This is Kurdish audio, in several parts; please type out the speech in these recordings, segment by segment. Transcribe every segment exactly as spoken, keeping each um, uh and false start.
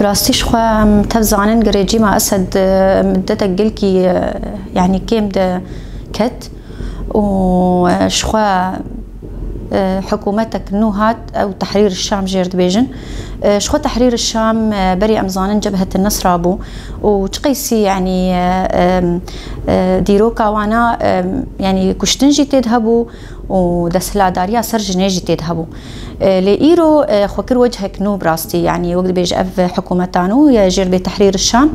Rastî ji xwe em tev zanin girê cîma Esed, e, midetek gelkî, e, yanî kêm de ket û, e, ji xwe, e, hikûmetek nû hat, ew Tehrîr Şam jêr dibêjin. E, ji xwe Tehrîr Şam, e, berî em zanin Cebhet Nesra bû û çiqeysî, yanî, e, e, e, dîroka wana, e, yanî kuştin jî tê de hebû û desthilatdariya ser jinê jî tê de hebû. E, lê îro, e, xwe kir wecihek nû bi rastî, yanî wek dibêje ev hikûmeta nû ya jêr bê Tehrîr Şam,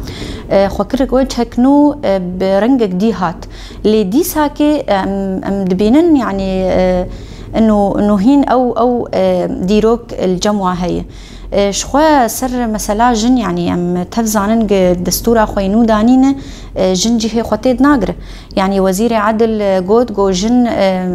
e, xwe kir wecihek nû, e, bi rengek dî hat. Lê dîsakê, e, em, em dibînin, yanî, e, ino, ino hîn ew, ew, e, dîrok li cem wa heye. E, ji xwe ser mesela jin, yanî em tev zanin gi destûra xwe yê nû danîne, e, jin cihê xwe tê dinagire. Yanî Wezîrê Edil, e, got, got jin, e,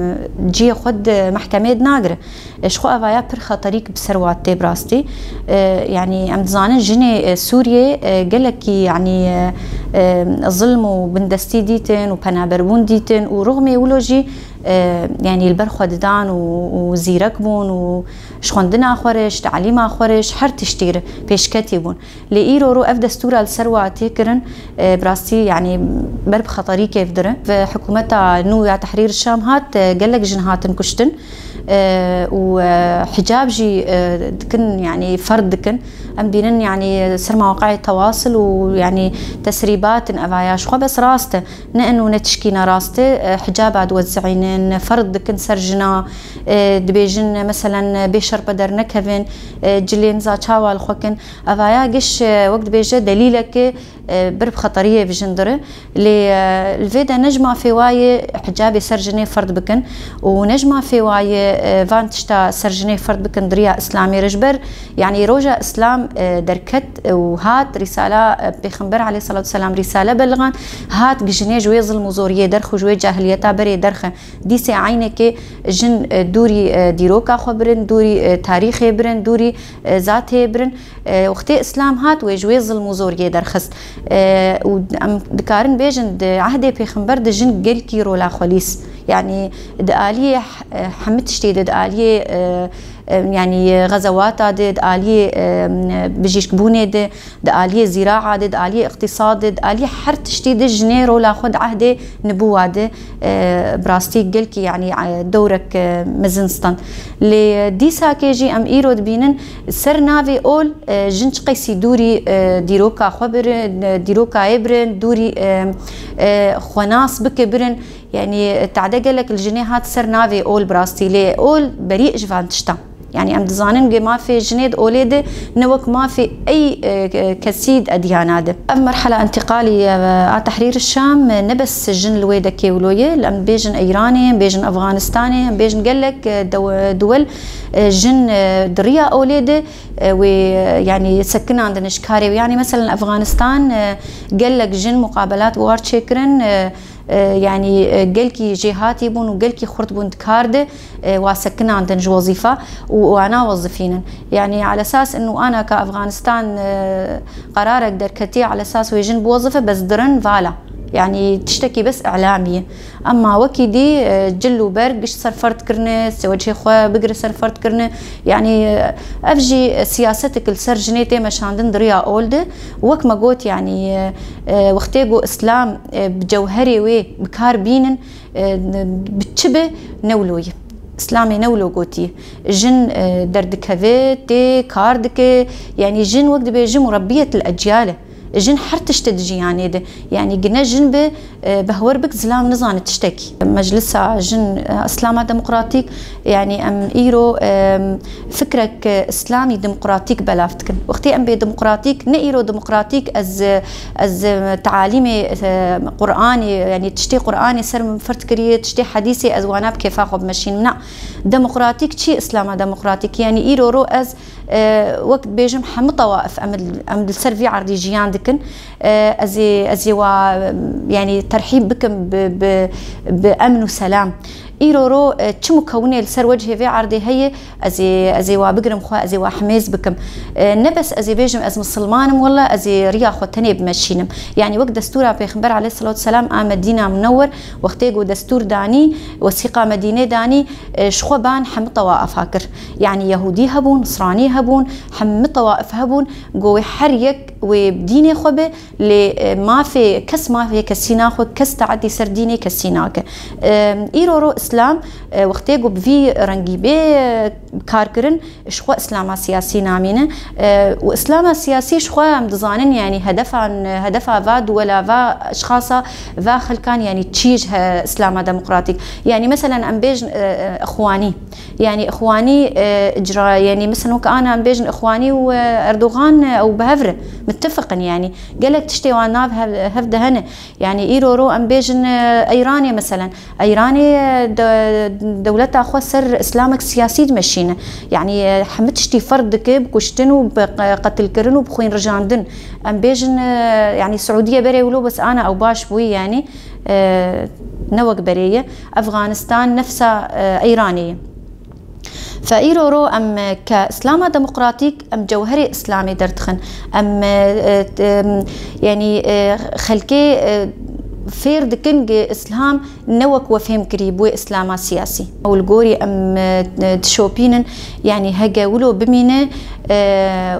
cihê xwe di mehkemê dinagire. E, ji xwe evaya pir xeterîk bi ser wa tê bi rastî. E, yanî em dizanin jinê, e, Sûriyê, e, gelekî, yanî, e, e, zilm û bindestî dîtin û penaberbûn dîtin û rixmê wilo jî, e, yanî li ber xwe didan û, û zîrek bûn û ji xwendina xwe re, ji talîma xwe re, ji her tiştî re pêşketî bûn. Lê îro ro ev destûra li ser wa tê kirin, e, bi rastî, yanî ber bi xeterîkê ve dire. Ve hikûmeta nû ya Tehrîr Şam hat, e, gelek jin hatin kuştin, e, û, e, hicab jî, e, dikin, yanî ferd dikin. Em bînin, yanî ser mewaqeyê tewasil û, yanî tesrîbat in evaya ji xwe, bes rast e. Ne eno ne tişkî ne rast e, e, hicaba diwezînin, ferd dikin ser jina, e, dibêjin, meselen, bê şerpe dernekevin, e, cilên za çawa li xwe kin. Evaya giş, e, wek dibêje delîleke, e, ber bi xeteriyê ve jin dire. Lê, e, li vê de ne ji mafê wa ye hicabê ser jinê ferd bikin û ne ji mafê wa ye, e, van tişta ser jinê ferd bikin di riya Îslamê re. Ji ber, yanî roja Îslam, e, derket û hat, Rîsala, e, Pêxember aleyhisselatu vesselam Rîsale belixan, hat gi jinê ji wê zilm û zoriyê derx û ji wê cahiliyeta berê derxe. Dîsê eynekê jin, e, dûrî, e, dîroka xwe birin, dûrî, e, tarîxê birin, dûrî, e, zatê birin. E, wextê Îslam hat, wê ji wê zilm û zoriyê derxist. E, û em dikarin bêjin, di ehdê Pêxember de jin gelkî rola xwe lîs. Yanî di aliyê, e, hemî tiştê de, di aliyê, e, e, yanî xezewata de, di aliyê, e, bijîşkbûnê de, di aliyê zîraa de, di aliyê îqtîsad de, di aliyê her tiştî de jinê rola xwe di ehdê nibûwa de, e, bi rastî gelkî, yanî, e, dewrek, e, mezin stand. Lê dîsakê jî em îro dibînin ser navê ol, e, jin çiqeysî dûrî, e, dîroka xwe birin, e, dîroka yê birin, dûrî, e, e, xwenas bike birin. Yanî, tade gelek li jinê hat ser navê ol bi rastî, lê ol berî ji van tiştan. Yanî em dizanin ge mafê jinê di olê de ne wek mafê ey, e, kesî di ediyana de. Ev merhala întîqalî, e, a Tehrîr Şam, e, ne bes jin li wê de kêwilo ye, em bêjin Îranê, em bêjin Efxanistanê, em bêjin gelek, e, dew-, duwel, e, jin, e, di riya olê de, e, wê, e, yanî sekinandin ji karê wê. Yanî meselen Efxanistan, e, gelek jin muqabelat war çêkirin, e, e, yanî, e, gelkî jêhatî bûn û gelkî xurt bûn di kar de, e, wa sekinandin ji wezîfa û wana wezifînin. Yanî, alesas inu ana ka Efxanistan, e, qerarek derketî, alesas wê jin biwezife, bes dirin vala. Yanî, tiştekî bes îlamî ye. Ema wekî dî, e, cil û ber giş ser ferd kirine, sewecê xwe bigire ser ferd kirine. Yanî, e, ev jî siyasetek li ser jinê tê meşandin di riya ol de. Wek me got, yanî, e, e, wextê ku Îslam, e, bi cewherê wê bi kar bînin, e, bi çi bi ne wilo ye. Îslamê ne wilo gotiye. Jin, e, derdikeve, tê kar dike, yanî jin wek dibêjim murebbiyet el eciyal e. Jin her tiştê di jiyanê de. Yanî gine jin bi, e, behwer bik zilam nizane tiştekî. Meclisa Jin, e, Îslama Demokratîk, yanî em îro, e, fikrek, e, Îslamî demokratîk belav dikin. Wextê em bê demokratîk, ne îro demokratîk ez, ez, e, tealîmê, e, Qur'anê, yanî tiştê Qur'anê ser min firt kiriye, tiştê hedîsê ez wana bi kêfa xwe bimeşînim. Na, demokratîk çi Îslama demokratîk? Yanî îro ro ez, e, wek dibêjim hemû tewaif em, em li ser vî erdî jiyan dikin. E, ez ê, ez ê wa, yanî terhîb bikim bi, bi, bi emn û selam. Îro ro, e, çi mukewinê li ser wecihê vê erdê heye, ez ê, ez ê wa bigirim xwe, ez ê wa himêz bikim. E, ne bes ez ê bêjim ez misilman im, wela ez ê riya xwe tenê bimeşînim. Yanî wek destûra Pêxember aleyhisselatu vesselam a Medîna Munewwer, wextê ku destûr danî, wesîqa Medînê danî, e, ji xwe ban hemî tewaifa kir. Yanî Yehûdî hebûn, Nisranî hebûn, hemî tewaif hebûn, ku wê her yek wê bi dînê xwe be, lê, e, mafê kes mafê kesî naxwe, kes teadî ser dînê kesî nake. E, îro ro Îslam, e, wextê ku bi vî rengî bê, e, karkirin, ji xwe Îslama siyasî namîne. E, û Îslama siyasî ji xwe em dizanin, yanî hedefan, hedefa va duwela, va eşxasa, va xelkan, yanî çi ji he-, Îslama demokratîk. Yanî meselen em bêjin, e, e, Îxwanî. Yanî Îxwanî, e, icra, yanî meselen wek ana em bêjin Îxwanî û, e, Erdogan, e, ew bi hev re mittefiq in yanî. Gelek tiştê wan nav hev, hev de hene. Yanî îro ro em bêjin, e, Eyranê meselen. Eyranê, e, de-, dewleta xwe ser Îslamek siyasî dimeşîne. Yanî, e, hemî tiştî ferz dike, bi kuştin û bi qe-, qetilkirin û bi xwînrijandin. Em bêjin, e, yanî Siûdiye berê wilo bes ana ew baş bûyî yanî, e, ne wek berê ye. Efxanistan nefsa, e, Eyranê ye. Fe îro ro em, e, ke Îslama demokratîk, em cewherê Îslamê derdixin. Em, e, e, t-, em, yanî, e, xelkê, e, fêr dikin ki Îslam ne wek we fêm kirî bûye Îslama siyasî. Ew li gorî em, e, dişopînin, yanî hege wilo bimîne, e,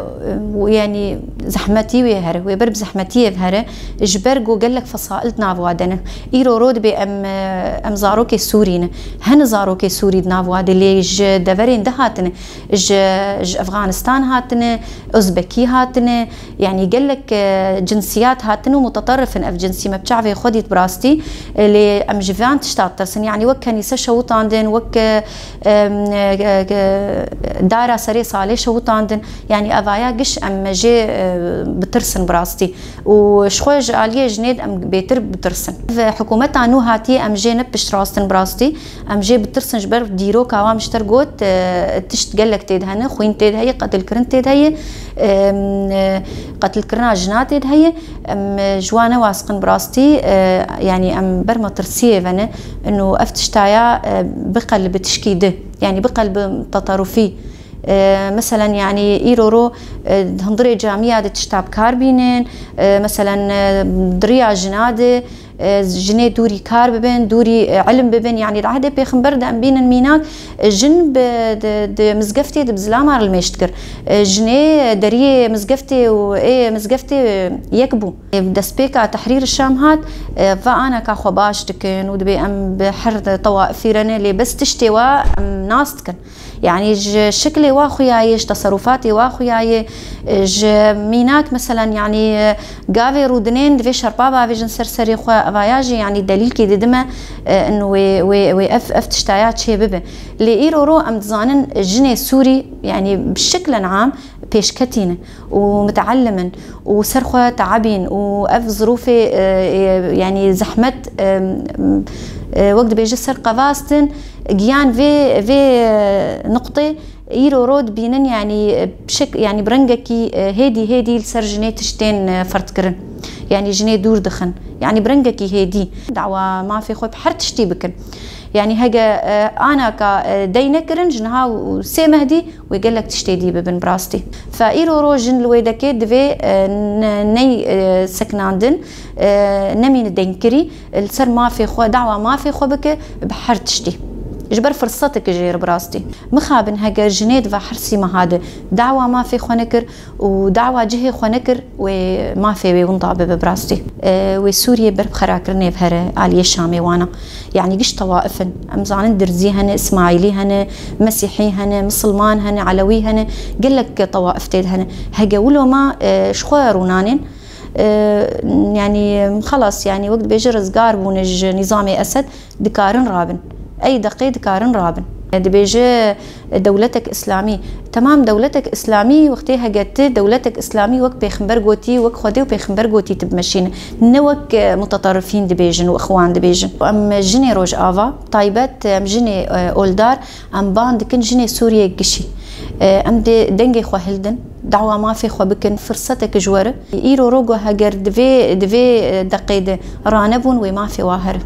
û yanî zehmetî wê here, wê ber bi zehmetiyê ve here, ji ber ku gelek fesail di nav wa de ne. Îro ro dibê em, e, em zarokê Sûrî ne. Hene zarokê Sûrî di nav wa de, lê ji deverên di hatine, ji, ji Efxanistan hatine, Uzbekî hatine, yanî gelek, e, cinsiyat hatine û muteterif in ev cinsî, me bi çavê xwe dît bi rastî, e, lê em ji van tişta ditirsin. Yanî wek kenîse şewitandin, wek, e, em, e, e, e, dara serê salê şewitandin. Yanî evaya giş em jê, e, bitirsin bi rastî. Û ji xwe ji aliyê jinê de em bêtir bitirsin. Ev hikûmeta nû hatiye em jê ne piştrast in bi rastî. Em jê bitirsin ji ber dîroka wan ji te re got, e, tişt gelek tê de hene, xwîn tê de heye, qetilkirin tê de heye, em, e, qetilkirina jina tê de heye. Em, e, ji wan ne wasiq in bi rastî, e, yanî em ber metirsiyê ve ne. Ino ev tiştaya, e, biqe li bi tişkî di, yanî biqe li bi teterufî. E, meselen, yanî îro ro, e, di hundirê camiya de tişta bi kar bînin, e, meselen, e, di riya jina de, e, jinê dûrî kar bibin, dûrî, e, ilim bibin. Yanî di ehdê pêxember de em bînin mînak, e, jin bi, di, di mizgeftê de bi zilama re limêj dikir. E, jinê deriyê mizgeftê û ê mizgeftê yek bû. E, destpêka Tehrîr Şam hat, e, va anaka xwe baş dikin û dibê em bi her tewaifî re ne, lê bes tiştê wa em nas dikin. Yanî ji şiklê wa xuya ye, ji teserufatê wa xuya ye, ji mînak, meselen, yanî gavê rûdinên divê şerpa bavêjin ser serê xwe, evaya jî, yanî delîlkî didime, in wê, wê, wê ev, ev tiştaya çê bibe. Lê îro ro em dizanin jinê Sûrî, yanî bi şiklen am pêşketî ne û miteellim in û ser xwe teebîn û ev zirûfê, e, e, yanî zehmet, e, e, wek dibêje ser qevastin, giyan vê, vê, e, nuqtê îro ro dibînin, yanî, e, bi şek-, yanî bi rengekî, e, hêdî hêdî li ser jinê tiştên, e, ferdkirin. Yanî jinê dûr dixin. Yanî bi rengekî hêdî. Dawa mafê xwe bi her tiştî bikin. Yanî hege, e, anaka, e, dey nekirin, ji niha û sê meh dî wê gelek tiştê dî bibin bi rastî. Fe îro roj jin li wê dekê divê, e, ne-, ney, e, sekinandin, e, nemîne denkirî, li ser mafê xwe, dawa mafê xwe bike bi her tiştî. Ji ber firseteke jê re bi rastî. Mixabin heger jinê di va hersî meha de dawa mafê xwe nekir, û dawa cihê xwe nekir, wê mafê wê winda bibe bi rastî. E, wê Sûriyê ber bi xerakirinê ve here aliyê Şamê wana. Yanî giş tewaif in. Em zanin Dirzî hene, Îsmaîlî hene, Mesîhî hene, Misilman hene, Elewî hene. Gelek tewaif tê de hene. Hege wilo ma, e, ji xwe rûnanên, e, yanî, xelas, yanî wek dibêje rizgar bûne ji nîzamê Esed. Dikarin rabin. Ey deqê dikarin rabin. Dibêje dewletek îslamî. Temam dewletek îslamî wextê hege ti dewletek îslamî wek pêxember gotî, wek Xwedê û pêxember gotî tu bimeşîne. Ne wek, e, muteterifîn dibêjin û ixwan dibêjin. Em jinê Rojava, taybet em jinê, e, oldar, em ban dikin jinê Sûriyê gişî. E, em dê dengê xwe hildin, dawa mafê xwe bikin, firsetek ji we re. Îro ro got heger di vê, di vê, e, deqê de ranebûn wê mafê wa here.